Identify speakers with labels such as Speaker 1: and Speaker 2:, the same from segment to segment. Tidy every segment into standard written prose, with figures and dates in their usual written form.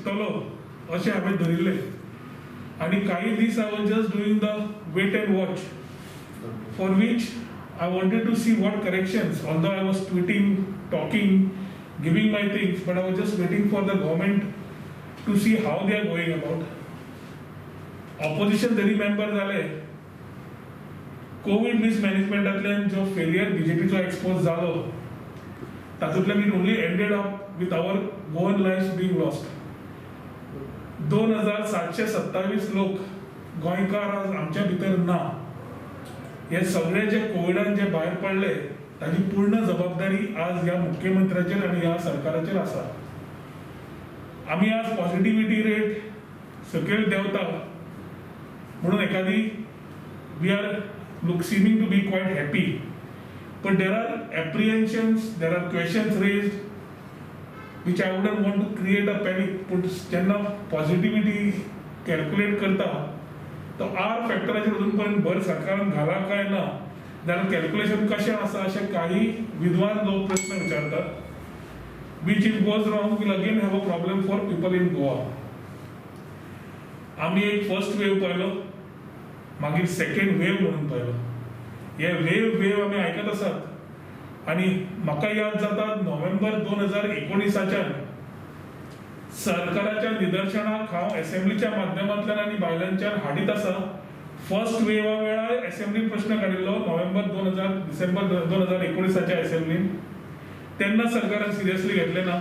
Speaker 1: शिकतलो अशें हांवें धरिल्लें आनी काही दीस I was just doing the wait and watch, for which I wanted to see what corrections, although I was tweeting, talking, giving my things, but I was just waiting for the government to see how they are going about. Opposition जरी member जाले, Covid मिसमॅनेजमेंटांतल्यान जो failure बीजेपीचो expose जालो, तातूंतल्यान it only ended up with our Goan life being lost. 2727 लोक गोंयकार आज आमच्या भितर ना. हे सगळे जे कोविडान जे भायर पडले ताजी पूर्ण जबाबदारी आज ह्या मुख्यमंत्र्याचेर आनी ह्या सरकाराचेर आसा. आमी आज पॉझिटिव्हिटी रेट सकयल देंवता म्हणून एखादी we are look seeming to be quite happy, but there are apprehensions, there are questions raised which I wouldn't want to create a panic. पूण जेन्ना पॉझिटिव्हिटी कॅल्क्युलेट करता तो are फॅक्टराचेर अजून पर्यंत भर सरकारान घाला काय ना जाल्यार कॅल्क्युलेशन कशें आसा अशें काही विद्वान लोक प्रश्न विचारतात, which if goes wrong will again have a problem for people in Goa. आमी एक फर्स्ट वेव पळयलो, मागीर सेकंड वेव म्हणून पळयलो. हे वेव वेव आमी आयकत आसात आनी म्हाका याद जाता नोव्हेंबर 2019च्यान सरकाराच्या निदर्शनाक हांव एसेंब्लीच्या माध्यमांतल्यान आनी बायलांच्यान हाडीत आसा. फर्स्ट वेवा वेळार एसेंब्लीन प्रश्न काडिल्लो नोव्हेंबर 2000 डिसेंबर 2019च्या एसेंब्लीन, तेन्ना सरकारान सिरियसली घेतलें ना.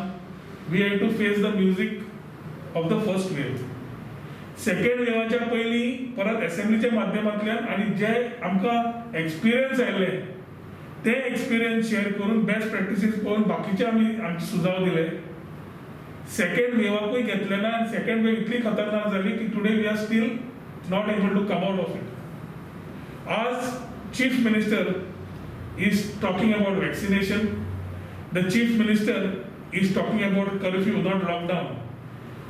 Speaker 1: We have to face the music of the first wave. Second वेवाच्या पयलीं परत एसेंब्लीच्या माध्यमांतल्यान आनी जे आमकां एक्सपिरियन्स आयले ते एक्सपिरियन्स शेअर करून बेस्ट प्रॅक्टिसीस पळोवन बाकीचे आमी आमचे सुजाव दिले. सेकंड वेवाकूय घेतले ना आनी सेकंड वेव इतली खतरनाक जाली की today we are still not able to come out of it. आज chief minister is talking about vaccination, the chief minister is talking about curfew, not lockdown.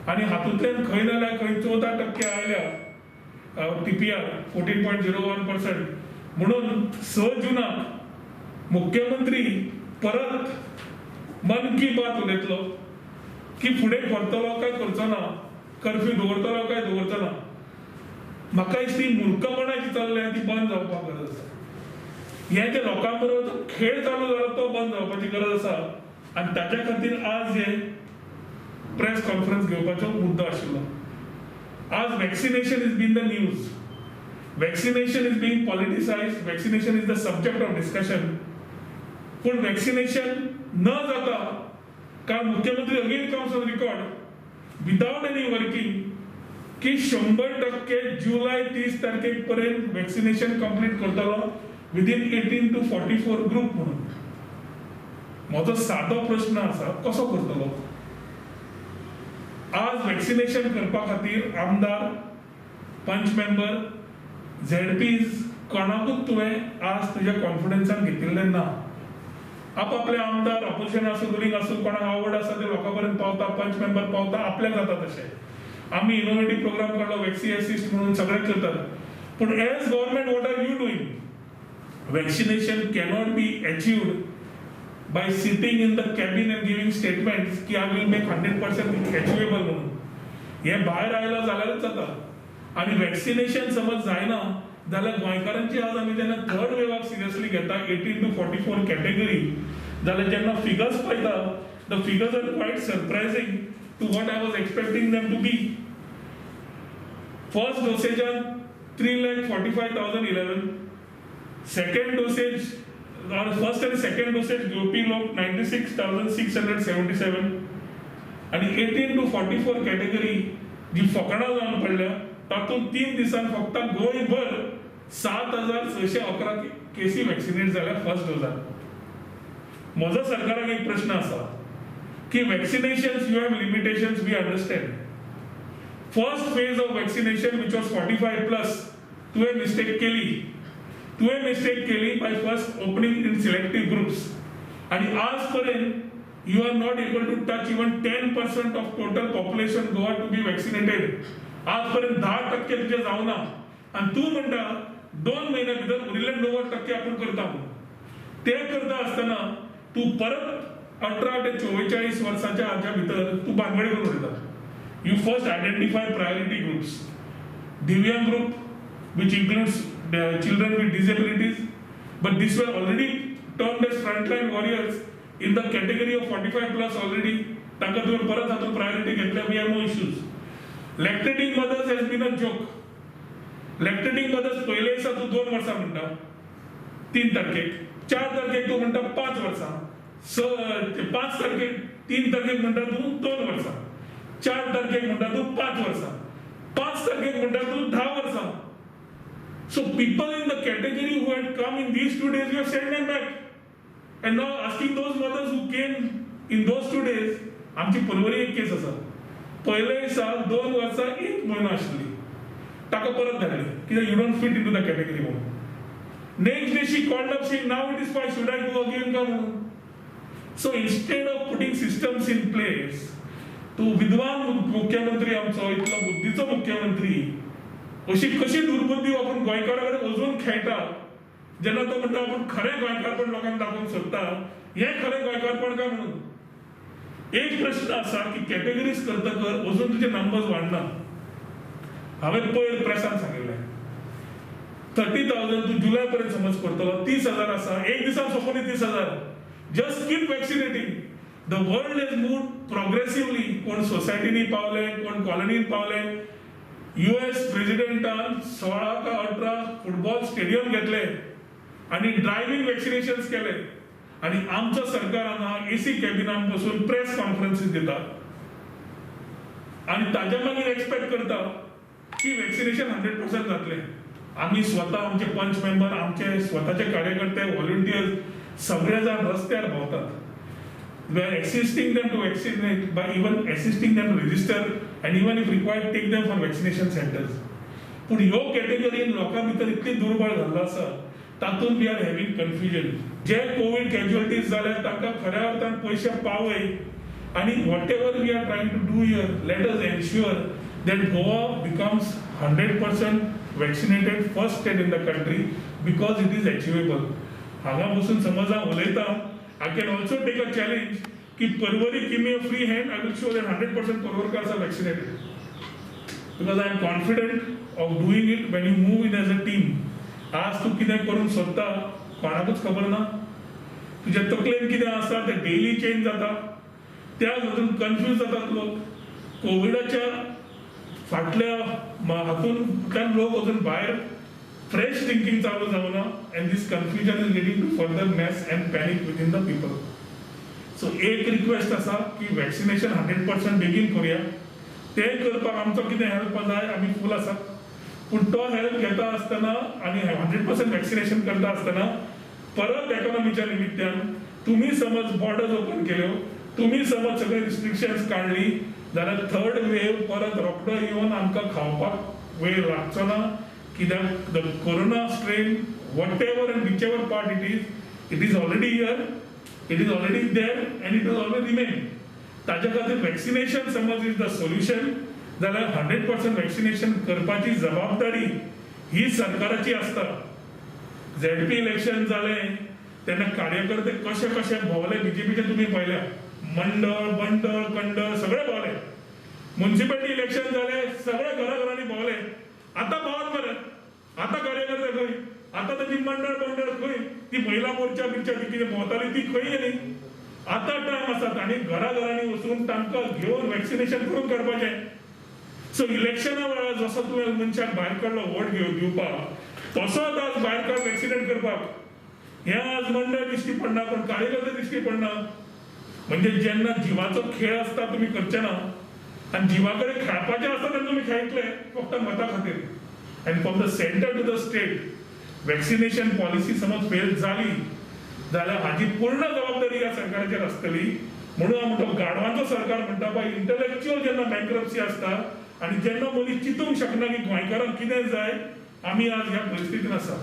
Speaker 1: आनी हातूंतल्यान खंय ना जाल्यार खंय 14% आयल्या TPR 14.01%. म्हणून 6 जुनाक मुख्यमंत्री परत मन की बात उलयतलो की फुडें करतलो काय करचो ना, कर्फ्यू दवरतलो काय दवरचो ना. म्हाका दिसता ती मूर्खपणा जी चल्ल्या ती बंद जावपाक गरज आसा. हे जे लोकां बरोबर जो खेळ चालू जाला तो बंद जावपाची गरज आसा आनी ताच्या खातीर आज हे प्रेस कॉन्फरन्स घेवपाचो मुद्दो आशिल्लो. आज vaccination is been the news, vaccination is being politicised, vaccination is the subject of discussion. पूण वॅक्सिनेशन न जाता काल मुख्यमंत्री again comes on record without any working की 100% जुलय 30 तारखेक पर्यंत वॅक्सिनेशन कंप्लीट करतलो within 18 to 44 group. म्हणून म्हजो सादो प्रश्न आसा, कसो करतलो? आज वॅक्सिनेशन करपा खातीर आमदार, पंच मेंबर, झेडपीज कोणाकूच तुवें आज तुज्या कॉन्फिडन्सान घेतिल्लें ना. आपापले आमदार ऑपोजिशन आसूं रुलींग आसूं कोणाक आवड आसा ते लोकां पर्यंत पावता, पंच मेंबर पावता, आपल्याक जाता तशें. आमी इनोवेटीव प्रोग्राम काडलो वॅक्सी असिस्ट म्हणून, सगळें करतात. पूण as government what are you doing? Vaccination cannot be achieved by sitting in the cabin and giving statements की I will make 100% achievable म्हणून. हे भायर आयलो जाल्यारूच जाता. आनी वॅक्सिनेशन समज जायना जाल्यार गोंयकारांची आज आमी जेन्ना थर्ड वेवाक सिरियसली घेता 18 to 44 category, जाल्यार जेन्ना फिगर्स पळयता, the figures are quite surprising to what I was expecting them to be. First डोसेजान 3,45,011, second dosage or first आनी सेकंड डोसेज घेवपी लोक 96,677 आनी 18 टू 44 कॅटेगरी जी फकणां जावन पडल्या तातूंत 3 दिसान फक्त गोंयभर 7,611 केसी वॅक्सिनेट जाल्या फर्स्ट डोजान. म्हजो सरकाराक एक प्रश्न आसा की vaccination you have limitations, we understand. First phase of vaccination which was 45+, तुवें मिस्टेक केली, तुवें मिस्टेक केली by first opening in selective groups आनी आज पर्यंत you are not able to touch even 10% of total population Goa to be vaccinated. आज पर्यंत 10% तुजें जावना आनी तूं म्हणटा 2 म्हयन्या भितर उरिल्ले 90% आपूण करता म्हणून. ते करता आसतना तूं परत 18 ते 44 वर्साच्या हाच्या भितर तूं बांदगडी करून उडयता. You first identify priority groups. Divyang group, which includes the children with disabilities, but these were already termed as frontline warriors in the category of 45 plus already. तांकां तुवें परत हातूंत प्रायोरिटी घेतल्या, we have no issues. Lactating mothers has been a joke. Lactating mothers पयले दिसा तूं 2 वर्सां म्हणटा, 3 तारखेक, 4 तारखेक तूं म्हणटा 5 वर्सां, 5 तारखेक, 3 तारखेक म्हणटा तूं 2 वर्सां, 4 तारखेक म्हणटा तूं 5 वर्सां, 5 तारखेक म्हणटा तूं 10 वर्सां. So people in the category who had come in these 2 days, you have sent them back. And now asking those mothers who came in those 2 days, आमची पर्वरी एक केस आसा, पयले दिसा 2 वर्सां 1 म्हयनो आशिल्ली, ताका परत धाडली कित्याक you don't fit into the category म्हणून. Next day she called up saying now it is 5, should I go again का म्हणून. So instead of putting systems in place, तूं विद्वान मुख्यमंत्री आमचो, इतलो बुद्धीचो मुख्यमंत्री, अशी कशी दुर्बुद्धी वापरून गोंयकारा कडेन अजून खेळटा. जेन्ना तो म्हणटा आपूण खरें गोंयकारपण लोकांक दाखोवंक सोदता, हें खरें गोंयकारपण काय म्हणून. एक प्रश्न आसा की कॅटेगरीज करतकर अजून तुजे नंबर्स वाडना. हांवें पयर प्रेसान सांगिल्लें 30,000 तूं जुलय पर्यंत समज करतलो, 30,000 आसा, एक दिसान सोंपोनी 30,000. Just keep vaccinating. The world has moved progressively. कोण सोसायटींनी पावले, कोण कॉलनीन पावले. US प्रेसिडेंटान 16 का 18 फुटबॉल स्टेडियम घेतले आनी ड्रायव्हिंग वॅक्सिनेशन्स केले. आनी आमचो सरकार हांगा एसी कॅबिनान बसून प्रेस कॉन्फरन्सीस दिता आनी ताज्या मागीर एक्सपेक्ट करता की वॅक्सिनेशन 100% जातलें. आमी स्वता, आमचे पंच मेंबर, आमचे स्वताचे कार्यकर्ते, व्हॉलंटियर्स सगळे जाण रस्त्यार भोंवतात. We are assisting them to vaccinate by even assisting them to register and even if required take them for vaccination centers. पूण ह्यो कॅटेगरीन लोकां भितर इतली दुर्बळ घाल्लो आसा, तातूंत we are having confusion. J Covid casualties जाल्या तांकां खऱ्या अर्थान पयशे पावय आनी whatever we are trying to do here, let us ensure that Goa becomes 100% vaccinated first state in the country because it is achievable. हांगा बसून समज हांव उलयतां, I can also take a challenge ki Porvorim give me a free hand, I will show that 100% Porvorkars are vaccinated. Because I am confident of doing it when you move in as a team. आज तूं कितें करूंक सोदता कोणाकूच खबर ना, तुज्या तकलेन कितें आसा तें डेली चेंज जाता, त्या हातून कन्फ्यूज जातात लोक. कोविडाच्या फाटल्या हातूंतल्यान लोक अजून भायर फ्रेश थिंकींग चालू जावना and this confusion is leading to further mess and panic within the people. So एक रिक्वेस्ट आसा की वॅक्सिनेशन 100% बेगीन करुया. तें करपाक आमचो कितें हेल्प जाय आमी फूल आसा, पूण तो हेल्प घेता आसतना आनी 100% वॅक्सिनेशन करता आसतना परत एकोनॉमीच्या निमित्तान तुमी समज बॉर्डर्स ओपन केल्यो, तुमी समज सगळे रिस्ट्रिक्शन्स काडली जाल्यार थर्ड वेव परत रोखडो येवन आमकां खावपाक वेळ लागचो ना. कित्याक the corona strain whatever and whichever part it is, it is already here, it is already there and it is always remain. ताज्या खातीर वॅक्सिनेशन समज is the solution जाल्यार 100% वॅक्सिनेशन करपाची जबाबदारी ही सरकाराची आसता. झेडपी इलेक्शन जालें तेन्ना कार्यकर्ते कशे कशे भोंवले बीजेपीचे तुमी पळयल्या, मंडळ बंडळ कंडळ सगळे भोंवले. म्युनिसिपालिटी इलेक्शन जालें सगळे घरा घरांनी भोंवले. आतां भोंवत मरे, आतां कार्यकर्ते खंय, आतां ताची मंडळ बंडळ खंय, ती महिला मोर्चा बिर्चा ती कितें भोंवताली ती खंय गेली. आतां टायम आसा तांणी घरा घरांनी वचून तांकां घेवन वॅक्सिनेशन करून काडपाचें. सो इलेक्शना वेळार जसो तुवें मनशाक भायर काडलो वोट घेवन दिवपाक, तसोच आज भायर काड वॅक्सिनेट करपाक. हें आज मंडळ दिश्टी पडना, पण कार्यकर्ते दिश्टी पडना. म्हणजे जेन्ना जिवाचो खेळ आसता तुमी करचे ना आनी जिवा कडेन खेळपाचें आसता तेन्ना तुमी खेळटले फक्त मता खातीर. And from the centre to the state vaccination policy समज फेल जाली जाल्यार हाजी पूर्ण जबाबदारी ह्या सरकाराचेर आसतली. म्हणून हांव म्हणटा गाडवांचो सरकार म्हणटा पळय, इंटलेक्च्युअल जेन्ना बँक्रप्सी आसता आनी जेन्ना मनीस चिंतूंक शकना की गोंयकारांक कितें जाय, आमी आज ह्या परिस्थितीन आसा.